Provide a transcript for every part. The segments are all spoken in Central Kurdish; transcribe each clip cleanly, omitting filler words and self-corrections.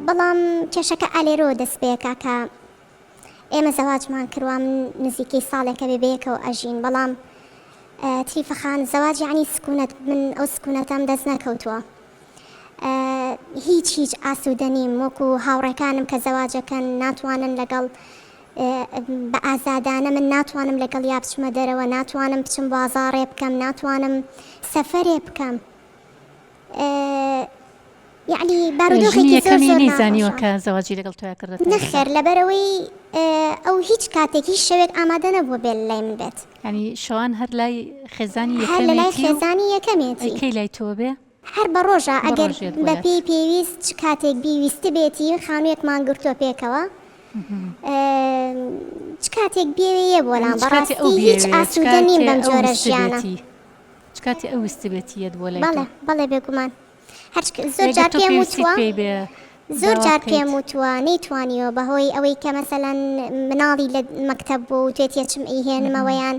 بەڵام کێشەکە ئالێرەوە دەست پێکا کە ئێمە زەواجمان کردوە من نزیکەی ساڵێکە بێ بەیەکەوە ئەژین بەڵام تریفە خان زەواج یعنی سکونەت من ئەو سکونەتەم دەست نەکەوتووە هیچ هیچ ئاسوودە نیم وەکو هاوڕێکانم کە زەواجەکەن ناتوانن لەگەڵ بە ئازادانە من ناتوانم لەگەڵ یا بچمە دەرەوە ناتوانم بچم بازاڕێ بکەم ناتوانم سەفەرێ بکەم یەعنی ژنی بارودۆخێکی زۆر یەکەمی زۆر نەیزانیوە ناخۆشە. کە زەواجی لەگەڵ تۆیا کردە تا ئێستا؟ نەخێر لەبەرئەوەی ئەو هیچ کاتێک هیچ شەوێک ئامادە نەبووە بێ لەلای من بێت. یانی شەوان هەر لای خێزانی هەر لەلای یەکەمێتی و خێزانی ئەی یەکەمێتی. کەی لای تۆ بێ؟ هەر بە ڕۆژە بە ئەگەر ڕۆژ یەت بۆ بە لات. پێی پێویست چ کاتێک بیویستبێتی خانوویەکمان گرتووە پێکەوە چ کاتێک بیەوێ یە بۆ یانی لام چ کاتێ ئەو بەڕاستی هیچ بیەوێ چ ئاسوودە نیم کاتێ بەم ئەو جۆرە ژیانە. ویستبێتی چ کاتێ ئەو ویستبێتی یەت بۆ لای تۆ؟ بەڵێ بەڵێ بێگومان. هەرچ زۆر ئەگەر جار تۆ پێم پێویستیت وتووە پێی بێ زۆر داوا جار پێم بکەیت. وتووە نەیتوانیوە بەهۆی ئەوەی کە مەسەلەن مناڵی لە مەکتەب بوو وتوێتی ئەچم ئەیهێنمەوە یان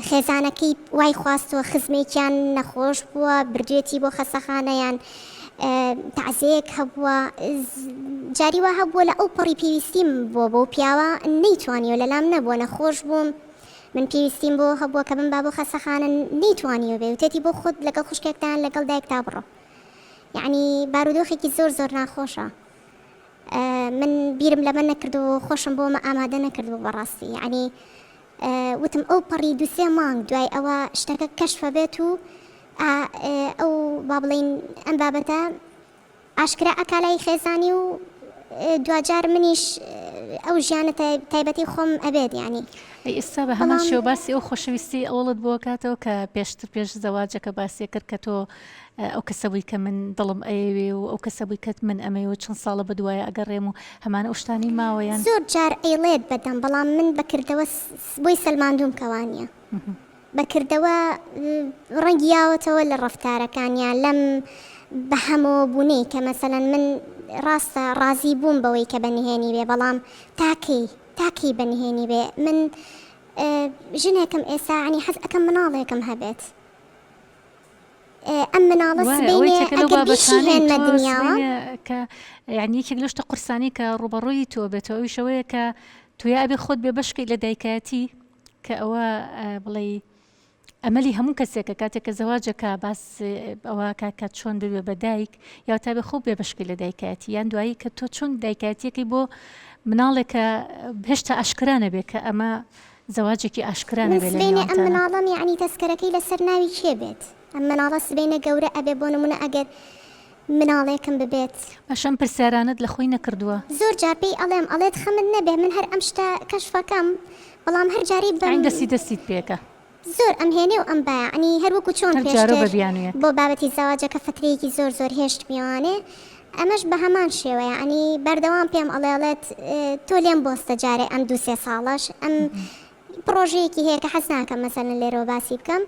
خێزانەکەی وای خواستووە خزمێکیان نەخۆش بووە بردوێتی بۆ خەسەخانە یان تەعزیەیەک هەبووە جاری وا هەبووە لە ئەو پەڕی پێویستیم بووە بەو پیاوە نەیتوانیوە لەلام نەبووە نەخۆش بووم من پێویستیم بۆ هەبووە کە بمبا بۆ خەسەخانە نەیتوانیوە بێ وتێتی بۆ خۆت لەگەڵ خوشکێکتا یان لەگەڵ دایکتا بڕۆ یەعنی بارودۆخێکی زۆر زۆر ناخۆشە من بیرم لەمە نەکردەوە خۆشم بۆمە ئامادە نەکردبوو بەڕاستی یەعنی وتم ئەو پەڕی دوسێ مانگ دوای ئەوە شتەکە کەشفە بێت و ئەو با بڵین ئەم بابەتە ئاشکرا ئەکا لای خێزانی و دواجار منیش ئەو ژیانە تایبەتی خۆم ئەبێت یانی. ئەی ئێستا بە هەمان بەڵام. شێوە باسی ئەو خۆشەویستیەی ئەوەڵت بۆ ئەکاتەوە کە پێشتر پێش زەواجەکە باسی ئەکرد کە تۆ ئەو کەسە بووی کە من دڵم ئەیەوێ و ئەو کەسە بووی کە من ئەمەوێ و چەند ساڵە بە دوایا ئەگەڕێم و هەمان ئەو شتانەی ماوە یان. زۆر جار ئەیڵێت بە دەم بەڵام من بە کردەوە بۆی سەلماندووم کە وانیە. بە کردەوە ڕەنگی یاوەتەوە لە ڕەفتارەکانیا لەم بە هەمەوە بوونەی کە مەسەلەن من ڕاستە ڕازی بووم بەوەی کە بە نهێنی بێ بەڵام تا کەی تا کەی بە نهێنی بێ من ژنێکم ئێستا عنی حەز ئەکەم مناڵێکم هەبێت ئەم مناڵە وایە ئەوە سبەینێ یەکێکە لەو ئەگەر بیشی بابەتانەی هێنمە تۆ دنیاوە سبەینێ کە یعنی یەکێک لەو شتە قورسانەی کە ڕووبەڕووی تۆ بێتەوە ئەویش ئەوەیە کە تۆ یا ئەبێ خۆت بێ بەشکەی لە دایکایەتی کە ئەوە بڵێی ئەمەلی هەموو کەسێکە کاتێک کە زەواجەکە باس ئەوە کە کە چۆن ببێ بە دایک یا تا بێ خۆ بێ بەشکی لە دایکایەتی یان دوایی کە تۆ چۆن دایکایەتیەکەی بۆ مناڵێکە هێشتا ئاشکرا نەبێ کە ئەمە زەواجێکی ئاشکرا من نەبێ لە سبەینێ ئەم نێوانتانە. مناڵەم یەعنی تەسکەرەکەی لەسەر ناوی کێ بێت؟ ئەم مناڵە سبەینێ گەورە ئەبێ بۆ نمونە ئەگەر مناڵێکم ببێت. باشە ئەم پرسیارانەت لە خۆی نەکردووە؟ زۆر جار پێی ئەڵێم ئەڵێت خەمت نەبێ من هەر ئەم شتە کەشفەکەم بەڵام هەر جارەی بەم. یەعنی دەستی دەستیت پێکە. زۆر ئەم هێنێ و ئەم با یەعنی هەر وەکو چۆن هەر جارەو پێشتر بە بیانوویەک. بۆ بابەتی زەواجەکە فەترەیەکی زۆر زۆر هێشتمیەوانێ ئەمەش بە هەمان شێوە یەعنی بەردەوام پێم ئەڵێ ئەڵێت تۆ لێم بۆستە جارێ ئەم دوو سێ ساڵەش ئەم پڕۆژەیەکی هەیە کە حەز ناکەم مەسەلەن لێرەوە باسی بکەم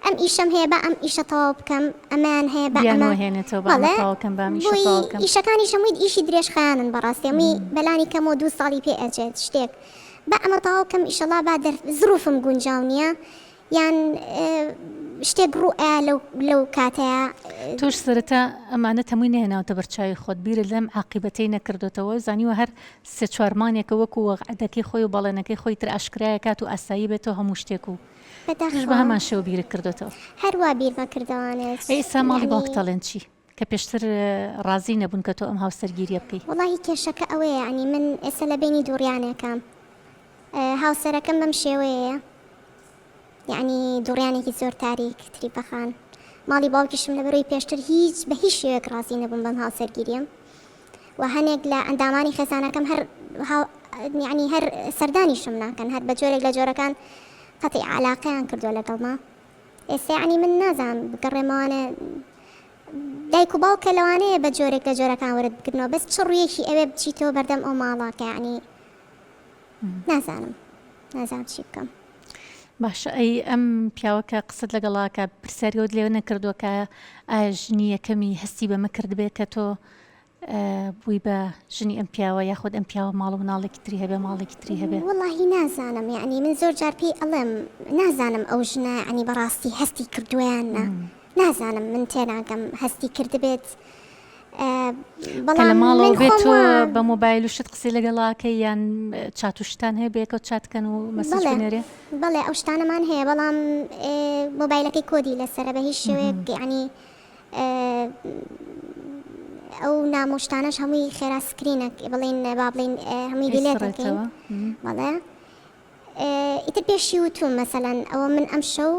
ئەم ئیشەم هەیە با ئەم ئیشە تەواو بکەم ئەمەیان هەیە با ئەمە بیانوو هێنێتەوە با ئەمە بەڵێ تەواو کەم با ئەم ئیشە بۆی تەواو کەم. ئیشەکانیش هەمووی ئیشی درێژخایەنن بەڕاستی هەمووی بەلانی کەمەوە دوو ساڵی پێ ئەچێت شتێک با ئەمە تەواو کەم ئیشەڵا با دەر زروفم گونجاو نییە یان شتێک ڕوو ئەیا لەو لەو کاتەیا. تۆش سەرەتا ئەمانەت هەمووی نەهێناوەتە بەرچاوی خۆت بیرت لەم عاقیبەتەی نەکردۆتەوە زانیوە هەر سێ چوار مانگێکە وەکو وەعدەکەی خۆی و بەڵێنەکەی خۆی تر ئاشکرایە کات و ئاسایی بێتەوە هەموو شتێک و تۆش بە بەداخەوە هەمان شێوە بیرت کردۆتەوە. هەر وا بیرمە کردەوانێت ئەی ئێستا ماڵی یەعنی. باوکت ئەڵێن چی کە پێشتر ڕازی نەبوون کە تۆ ئەم هاوسەرگیریە بکەی؟ وەڵاهی کێشەکە ئەوەیە یەعنی من ئێستا لە بەینی دووڕیانێکام هاوسەرەکەم بەم شێوەیەیە یەعنی دوڕیانێکی زۆر تاریک تریفە خان ماڵی باوکیشم لەبەرەوەی پێشتر هیچ بە هیچ شێوەیەک ڕازی نەبووم بەم هاوسەرگیریەم و هەنێک لە ئەندامانی خێزانەکەم هەر یعنی هەر سەردانیشم ناکەن هەر بە جۆرێک لە جۆرەکان قەتی علاقەیان کردووە لەگەڵما ئێستا یعنی من نازانم بگەڕێمەوانێ دایک و باوکە لەوانەیە بە جۆرێک لە جۆرەکان وەرت بگرنەوە بەس چ ڕوویەکی ئەوێ بچیتەوە بەردەم ئەو ماڵە کە یعنی نازانم نازانم چی بکەم. باشە ئەی ئەم پیاوە کە قسەت لەگەڵا کە پرسیاری ئەوت لێ نەکردووە کە ئایا ژنی یەکەمی هەستی بەمە کردبێ کە تۆ بووی بە ژنی ئەم پیاوە یاخود ئەم پیاوە ماڵ و مناڵێکی تری هەبێ ماڵێکی تری هەبێ؟ وەڵاهی نازانم یەعنی من زۆر جار پێی ئەڵێم نازانم ئەو ژنە یەعنی بەڕاستی هەستی کردووە یان نا نازانم من تێناگەم هەستی کردبێت. بەڵام لە ماڵەوە من بێت خۆم تۆ وا بە مۆبایل و شت قسەی لەگەڵاکەی یان چات و شتان هەیە بەیەکەوە چات کەن و message بەڵێ بنێرێ؟ بەڵێ ئەو شتانەمان هەیە بەڵام مۆبایلەکەی کۆدی لەسەرە بە هیچ شێوەیەک یانی ئەو نامە و شتانەش هەمووی خێرا screen ە بڵێین با بڵێین هەمووی delete ەکەین ئەیسڕێتەوە بەڵێ ئیتر پێشی وتوم مەسەلەن ئەوە من ئەمشەو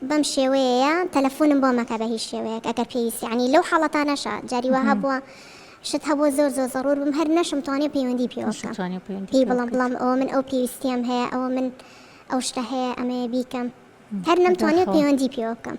بەم شێوەیەیە تەلەفونم بۆ مەکە بە هیچ شێوەیەک ئەگەر پێویست یانی لەو حاڵەتانەشا جاری وا هەبووە شت هەبووە زۆر زۆر زەڕور بم هەر نەشم توانی پەیوەندی پێوە بکەم پێی بڵێم بڵێم ئەوە من ئەو پێویستیەم هەیە ئەوە من ئەو شتە هەیە ئەمەیە بیکەم هەر نەمتوانی پەیوەندی پێوە بکەم.